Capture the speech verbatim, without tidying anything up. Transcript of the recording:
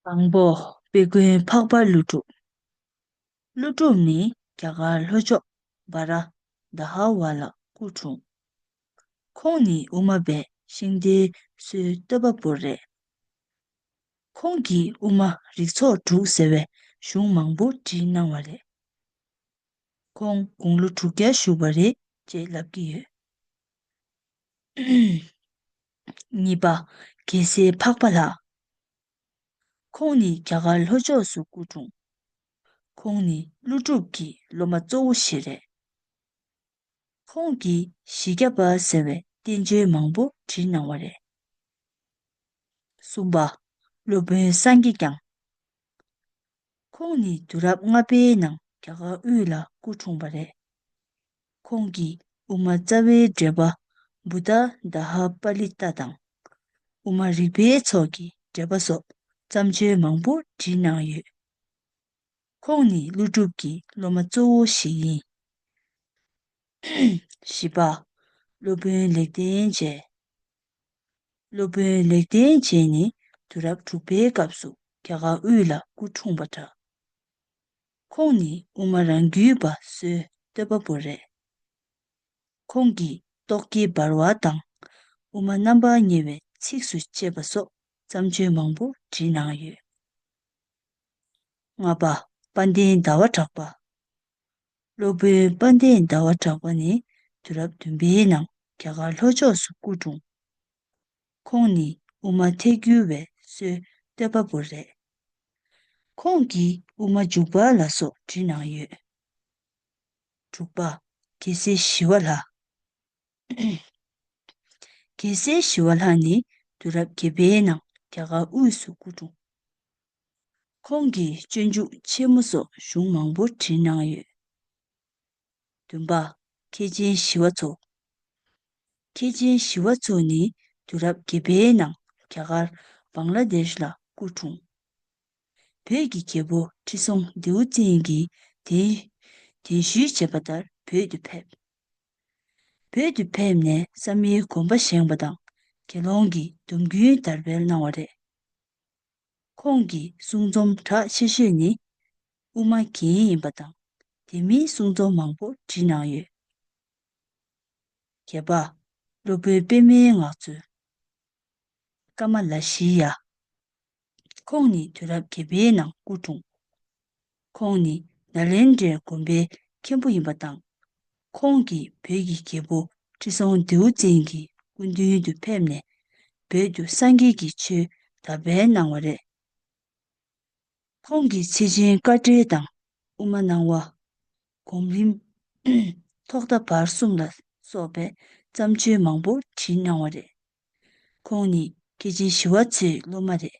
དང་པོ། དཔེ་མགོན་འཕགས་པ་ཀླུ་སྒྲུབ། ཀླུ་སྒྲུབ་ནི་རྒྱ་གར་ལྷོ་ཕྱོགས་སྦ་ར་དྷ་ཧ་ཝ་ལ་སྐུ་འཁྲུངས། ཁོང་ནི་དབུ་མ་པའི་ཤིང་རྟའི་སྲོལ་གཏོད་པ་པོ་རེད། ཁོང་གིས་དབུ་མ་རིགས་ཚོགས་དྲུག་ཟེར་བའི་གཞུང་མང་པོ་བྲིས་གནང་བ་རེད། ཁོང་དགུང་ལོ་དྲུག་བརྒྱ་བཞུགས་པ་རེད་ཅེས་ལབ་ཀྱི་ཡོད། གཉིས་པ། རྒྱལ་སྲས་འཕགས་པ་ལྷ། ཁོང་ནི་རྒྱ་གར་ལྷོ་ཕྱོགས་སུ་སྐུ་འཁྲུངས། ཁོང་ནི་ཀླུ་སྒྲུབ་ཀྱི་སློབ་མ་གཙོ་བོ་ཞིག་རེད། ཁོང་གིས་བཞི་བརྒྱ་པ་ཟེར་བའི་བསྟན་བཅོས་མང་པོ་བྲིས་གནང་བ་རེད། གསུམ་པ། སློབ་དཔོན་སངས་རྒྱས་བསྐྱངས། ཁོང་ནི་དུས་རབས་ལྔ་པའི་ནང་རྒྱ་གར་དབུས་ལ་སྐུ་འཁྲུངས་པ་རེད། ཁོང་གིས་དབུ་མ་རྩ་བའི་འགྲེལ་པ་བུདྡྷ་དྷ་ཧ་པ་ལི་ཏ་དང་། དབུ་མ་རིག་པའི་ཚོགས་ཀྱི་འགྲེལ་པ་སོགས་བརྩམས་ཆོས་མང་པོ་བྲིས་གནང་ཡོད། ཁོང་ནི་ཀླུ་སྒྲུབ་ཀྱི་སློབ་མ་གཙོ་བོ་ཞིག་ཡིན། བཞི་པ། སློབ་དཔོན་ལེགས་ལྡན་འབྱེད། སློབ་དཔོན་ལེགས་ལྡན་འབྱེད་ནི་དུས་རབས་དྲུག་པའི་སྐབས་སུ་རྒྱ་གར་དབུས་ལ་སྐུ་འཁྲུངས་པ་འདྲ། ཁོང་ནི་དབུ་མ་རང་རྒྱུད་པ་སྲོལ་གཏོད་པ་པོ་རེད། ཁོང་གིས་རྟོག་གེ་འབར་བ་དང་། དབུ་མ་རྣམ་པར་ངེས་པའི་ཚིགས་སུ་བཅད་པ་སོགས་བརྩམས་ཆོས་མང་པོ་བྲིས་གནང་ཡོད། ལྔ་པ། དཔལ་ལྡན་ཟླ་བ་གྲགས་པ། སློབ་དཔོན་དཔལ་ལྡན་ཟླ་བ་གྲགས་པ་ནི་དུས་རབས་བདུན་པའི་ནང་རྒྱ་གར་ལྷོ་ཕྱོགས་སུ་སྐུ་འཁྲུངས། ཁོང་ནི་དབུ་མ་ཐལ་འགྱུར་བའི་སྲོལ་གཏོད་པ་པོ་རེད། ཁོང་གིས་དབུ་མ་འཇུག་པ་ལ་སོགས་བྲིས་གནང་ཡོད། དྲུག་པ། རྒྱལ་སྲས་ཞི་བ་ལྷ། རྒྱལ་སྲས་ཞི་བ་ལྷ་ནི་དུས་རབས་བརྒྱད་པའི་ནང་རྒྱ་གར་དབུས་སུ་སྐུ་འཁྲུངས། ཁོང་གིས་སྤྱོད་འཇུག་ཆེན་མོ་སོགས་གཞུང་མང་པོ་བྲིས་གནང་ཡོད། བདུན་པ། མཁན་ཆེན་ཞི་བ་འཚོ། མཁན་ཆེན་ཞི་བ་འཚོ་ནི་དུས་རབས་བརྒྱད་པའི་ནང་རྒྱ་གར་བང་ལ་དེཤ་ལ་སྐུ་འཁྲུངས། བོད་ཀྱི་རྒྱལ་པོ་ཁྲི་སྲོང་ལྡེའུ་བཙན་གྱིས་གདན་གདན་ཞུས་བྱས་པ་ལྟར་བོད་དུ་ཕེབས། བོད་དུ་ཕེབས་ནས་བསམ་ཡས་དགོན་པ་བཞེངས་པ་དང་དགེ་སློང་གི་སྡོམ་རྒྱུན་དར་སྤེལ་གནང་བ་རེད། ཁོང་གི་གསུང་རྩོམ་གྲགས་ཆེ་ཤོས་ནི་དབུ་མ་རྒྱན་ཡིན་པ་དང་། དེ་མིན་གསུང་རྩོམ་མང་པོ་བྲིས་གནང་ཡོད། བརྒྱད་པ། སློབ་དཔོན་པདྨའི་ངག་མཚོ། ཀ་མ་ལ་ཤི་ཡ། ཁོང་ནི་དུས་རབས་བརྒྱད་པའི་ནང་སྐུ་འཁྲུངས། ཁོང་ནི་ནཱ་ལེནྡྲའི་དགོན་པའི་མཁན་པོ་ཡིན་པ་དང་། ཁོང་གིས་བོད་ཀྱི་རྒྱལ་པོ་ཁྲི་སྲོང་ལྡེའུ་བཙན་གྱི་སྐུ་མདུན་དུ་ཕེབས་ནས་བོད་དུ་སངས་རྒྱས་ཀྱི་ཆོས་དར་སྤེལ་གནང་བ་རེད། ཁོང་གིས་ཚེ་ཆེན་དཀའ་འགྲེལ་དང་དབུ་མ་སྣང་བ། སྒོམ་རིམ། ཐོག་མཐའ་བར་གསུམ་ལ་སོགས་པའི་བརྩམས་ཆོས་མང་པོ་བྲིས་གནང་བ་རེད། ཁོང་ནི་མཁན་ཆེན་ཞི་བ་འཚོའི་སློབ་མ་རེད།